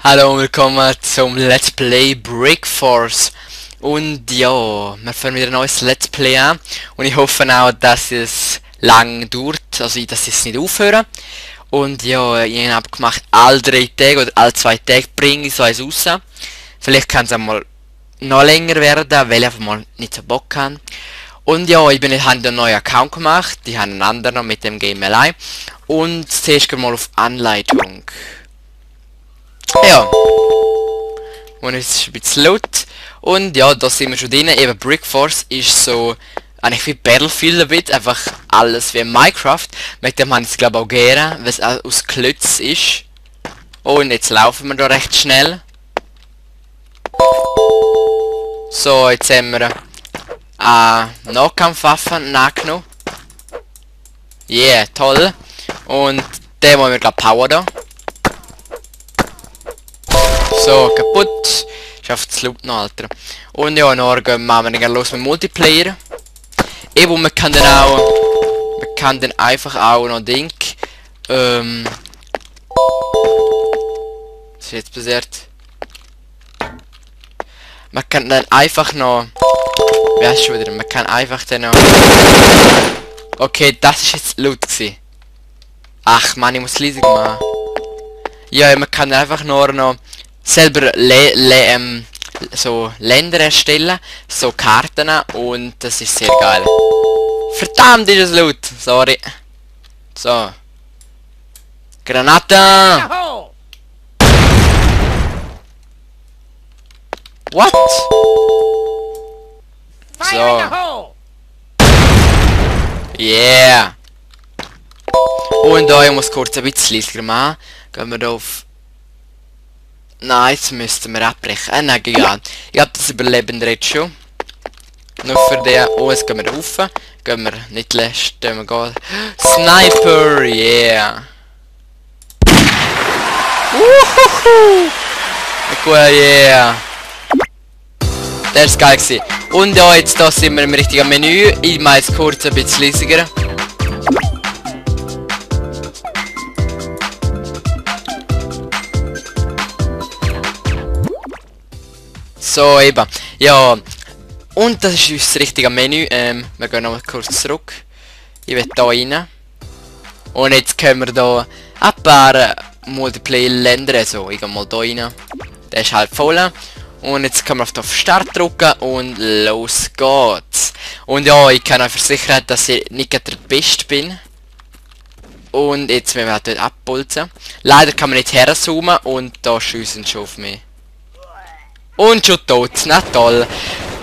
Hallo und willkommen zum Let's Play Brick Force. Und ja, wir fangen wieder ein neues Let's Play an. Und ich hoffe auch, dass es lang dauert, also dass ich es nicht aufhören. Und ja, ich habe abgemacht, alle 3 Tage oder alle 2 Tage bringe ich so eins raus. Vielleicht kann es einmal noch länger werden, weil ich einfach mal nicht so Bock habe. Und ja, habe einen neuen Account gemacht, ich habe einen anderen mit dem Game allein. Und zuerst mal auf Anleitung. Ja. Und es ist ein bisschen laut. Und ja, da sind wir schon drin. Eben Brick Force ist so eigentlich wie Battlefield ein bisschen, einfach alles wie Minecraft. Mit dem haben es glaube ich auch gerne, weil es aus Klötz ist. Und jetzt laufen wir da recht schnell. So, jetzt haben wir Nahkampfwaffen nachgenommen. Yeah, toll. Und den wollen wir glaube Power da. So, kaputt. Schafft es Loot noch, Alter. Und ja, dann machen wir los mit Multiplayer. Eben, man kann dann auch... Man kann dann einfach auch noch Ding... Was ist jetzt passiert? Man kann dann einfach noch... Wie heißt schon wieder? Man kann einfach dann noch... Okay, das ist jetzt Loot gewesen. Ach man, ich muss leise machen. Ja, man kann einfach nur noch... selber so Länder erstellen, so Karten, und das ist sehr geil. Verdammt ist es laut, sorry. So. Granate! What? So. Yeah. Und da, ich muss kurz ein bisschen leiser machen. Gehen wir da auf... Nein, jetzt müssten wir abbrechen. Nein, egal. Ich glaube, das Überleben jetzt schon. Nur für den. Oh, jetzt gehen wir rauf. Gehen wir nicht lässt. Wir gehen. Sniper, yeah. Uhuhu. Gut, yeah. Der ist geil gewesen. Und ja, jetzt da sind wir im richtigen Menü. Ich mache jetzt kurz ein bisschen leisiger. So, eben. Ja. Und das ist unser richtiger Menü. Wir gehen noch mal kurz zurück. Ich will hier rein. Und jetzt können wir hier ein paar Multiplayer-Länder. Also, ich gehe mal hier rein. Der ist halb voll. Und jetzt können wir auf Start drücken und los geht's. Und ja, ich kann euch versichern, dass ich nicht der Beste bin. Und jetzt werden wir halt dort abpulsen. Leider kann man nicht herzoomen und da schiessen schon auf mich. Und schon tot, na toll.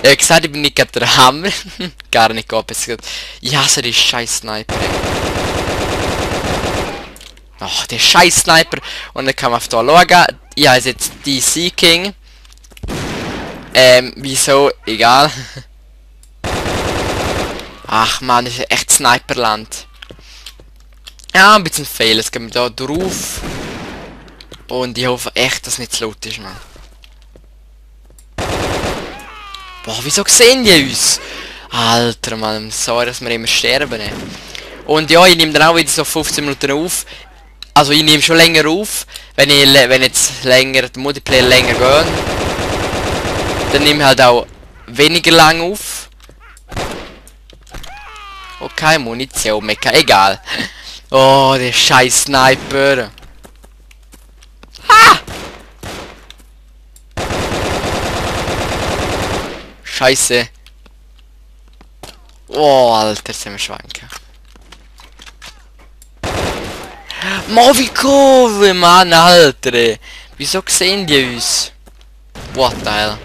Ich habe gesagt, ich bin nicht gerade der Hammer. Gar nicht gut. Ich hasse die scheiß Sniper. Ach, der scheiß Sniper. Und dann kann man auf da schauen. Ich heiße jetzt DC King. Wieso? Egal. Ach man, das ist echt Sniperland. Ja, ein bisschen fail. Jetzt gehen wir da drauf. Und ich hoffe echt, dass nicht zu laut ist, man. Boah, wieso sehen die uns? Alter, Mann, sorry, dass wir immer sterben. Und ja, ich nehme dann auch wieder so 15 Minuten auf. Also ich nehme schon länger auf. Wenn jetzt länger, die Multiplayer länger gehen, dann nehme ich halt auch weniger lang auf. Okay, Munition, Mecha, egal. Oh, der scheiß Sniper. Ha! Scheiße. Oh, Alter, sind wir schwanken. Moviko, Mann, Alter. Wieso sehen die uns? What the hell?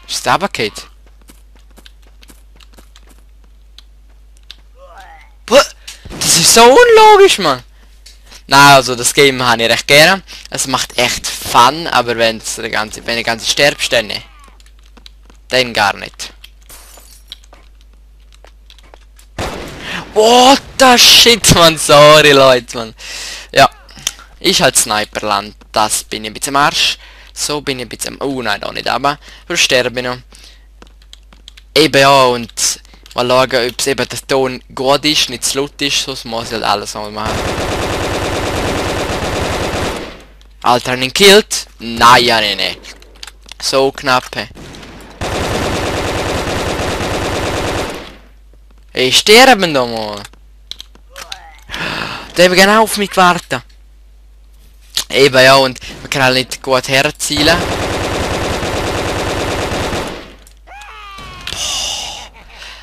Ist das Paket? Das ist so unlogisch, Mann. Nein, also das Game habe ich recht gerne. Es macht echt Fun, aber wenn du ganze stirbst, dann gar nicht. What the shit, man, sorry Leute, man. Ja, ich halt Sniperland, das bin ich ein bisschen am Arsch. So bin ich ein bisschen am... Oh nein, da nicht, aber wir sterben noch. Eben ja, und mal schauen, ob es eben der Ton gut ist, nicht zu laut ist, sonst muss ich halt alles mal machen. Alter, han ihn killt? Nein, ja, nee. So knapp. Ey, sterben da mal. Der hat genau auf mich gewartet. Eben ja, und man kann halt nicht gut herzielen.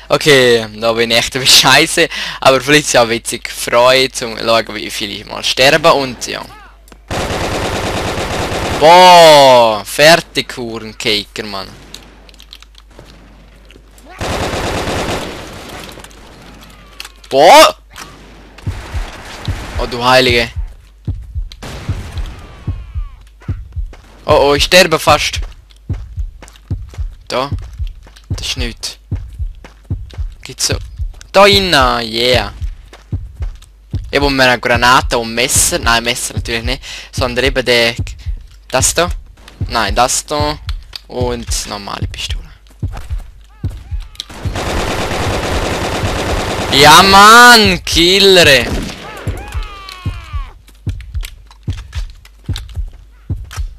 Okay, da bin ich echt ein bisschen scheiße. Aber vielleicht ist es ja witzig. Freude zum schauen, wie viele mal sterben und ja. Boah, fertig, Hurencaker, Mann. Boah! Oh, du Heilige. Oh, oh, ich sterbe fast. Da. Das ist nichts. Gibt's so. Da innen, yeah. Eben um eine Granate und Messer. Nein, Messer natürlich nicht. Sondern eben der... Das da. Nein, das da. Und normale Pistole. Ja, Mann! Killer!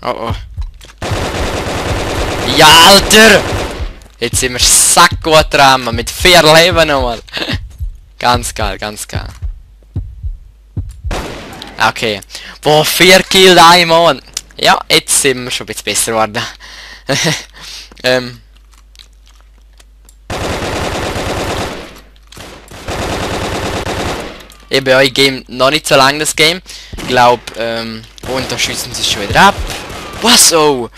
Oh, oh. Ja, Alter! Jetzt sind wir sackgut dran, mit 4 Leben nochmal. Ganz geil, ganz geil. Okay. Boah, 4 Kills einmal. Ja, jetzt sind wir schon ein bisschen besser geworden. Eben, ja, ich game noch nicht so lange das Game. Ich glaube, und da schießen sie schon wieder ab. Was? Oh!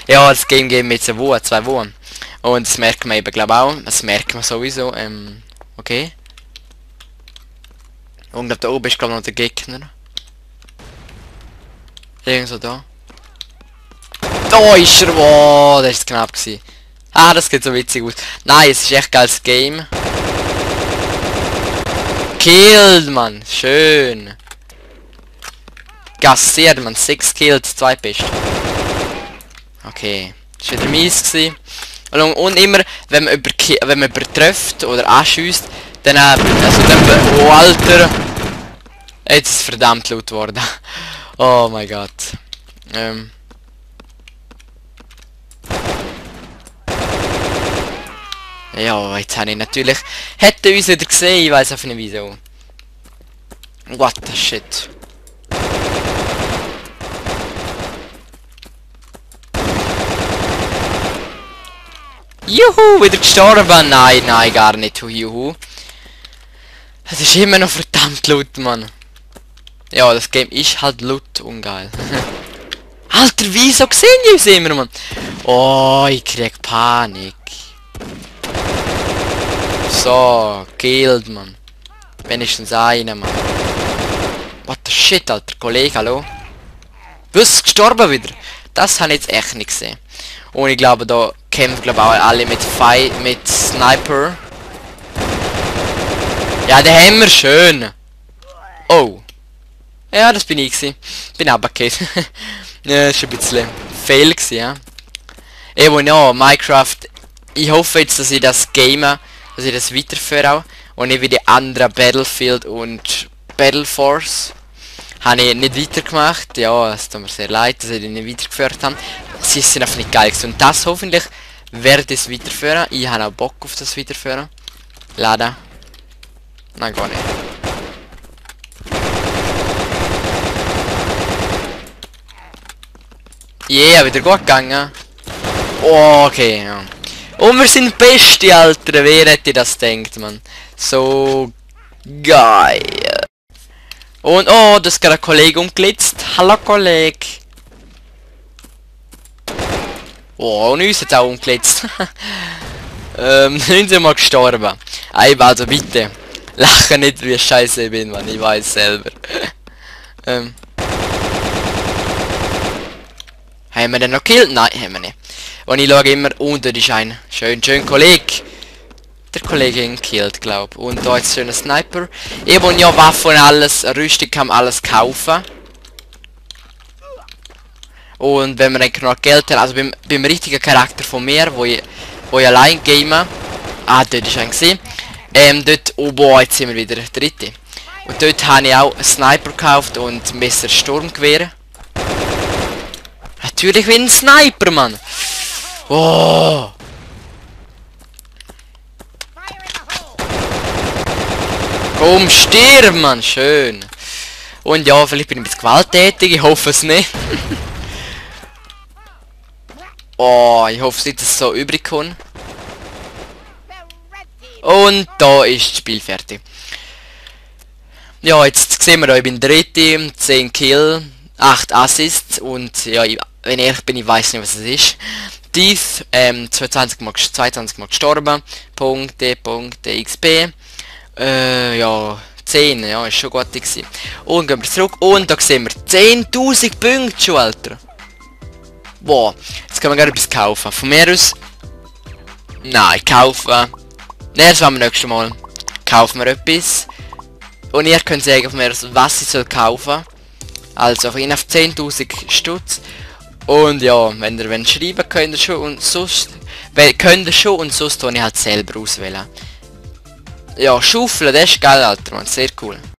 Ja, das Game geht mit 2 Wochen. Und das merkt man eben, glaube auch. Das merkt man sowieso. Okay. Und da oben ist, glaube ich, noch der Gegner. Irgendwo da. Da ist er! Wow, das ist knapp gewesen. Ah, das geht so witzig aus. Nein, es ist echt geiles Game. Killed, Mann. Schön. Gassiert, man. 6 Kills, 2 Pest. Okay. Das war wieder mies gewesen. Und immer, wenn man übertrifft oder anschießt, dann oh Alter. Jetzt ist es verdammt laut geworden. Oh mein Gott. Ja, jetzt habe ich natürlich... Hätte uns wieder gesehen, ich weiß einfach nicht wieso. What the shit. Juhu, wieder gestorben. Nein, nein, gar nicht. Juhu. Es ist immer noch verdammt laut, Mann. Ja, das Game ist halt laut und geil. Alter, wieso sehen die uns immer, Mann? Oh, ich krieg Panik. So, killed, Mann. Wenigstens einen, Mann. What the shit, Alter. Kollege, hallo? Was? Gestorben wieder? Das habe ich jetzt echt nicht gesehen. Und ich glaube, da kämpfen, glaube auch alle mit Sniper. Ja, den haben wir schön. Oh. Ja, das bin ich gewesen. Bin abgekehrt. Ja, ist ein bisschen fail gewesen, ja. Eben, ja, Minecraft. Ich hoffe jetzt, dass ich das game, dass ich das weiterführe auch. Und nicht wie die anderen Battlefield und Battle Force. Habe ich nicht weitergemacht. Ja, es tut mir sehr leid, dass ich die nicht weitergeführt habe. Sie sind einfach nicht geil gewesen. Und das hoffentlich werde ich es weiterführen. Ich habe auch Bock auf das weiterführen. Laden. Nein, gar nicht. Yeah, wieder gut gegangen. Oh, okay, ja. Und wir sind Beste, Alter. Wer hätte das gedacht, man? So geil. Und oh, das ist gerade ein Kollege umgelitzt. Hallo, Kollege. Oh, und uns hat auch umgelitzt. Sind mal gestorben. Also bitte. Lache nicht, wie scheiße ich bin, man. Ich weiß selber. Haben wir den noch gekillt? Nein, haben wir nicht. Und ich schaue immer, und dort ist ein schön Kollege. Der Kollege ihn gekillt, glaub. Und da ist schöner Sniper. Eben ja, Waffen und alles, Rüstung kann man alles kaufen. Und wenn man dann noch Geld hat, also beim richtigen Charakter von mir, wo ich allein game. Ah, dort ist ein gesehen. Dort, oh boah, jetzt sind wir wieder dritte. Und dort habe ich auch einen Sniper gekauft und Messer Sturmgewehr. Natürlich wie ein Sniper, Mann. Oh. Komm, stirb, Mann. Schön. Und ja, vielleicht bin ich ein bisschen gewalttätig. Ich hoffe es nicht. Oh, ich hoffe nicht, dass es so übrig kommt. Und da ist das Spiel fertig. Ja, jetzt sehen wir da, ich bin dritte, 10 Kill, 8 Assists und ja, wenn ich ehrlich bin, ich weiß nicht, was es ist. Dies, 22 Mal gestorben, Punkte, XP, ja, 10, ja, ist schon gut gewesen. Und gehen wir zurück und da sehen wir 10.000 Punkte schon, Alter. Wow, jetzt können wir gerne etwas kaufen. Von mir aus, nein, kaufen. Nein, das werden wir nächstes Mal. Kaufen wir etwas. Und ihr könnt sagen von mir, was ich soll kaufen. Also auf 10.000 Stutz. Und ja, wenn ihr wollt schreiben, könnt ihr schon und sonst... und sonst tue ich halt selber auswählen. Ja, Schaufeln, das ist geil, Alter, man. Sehr cool.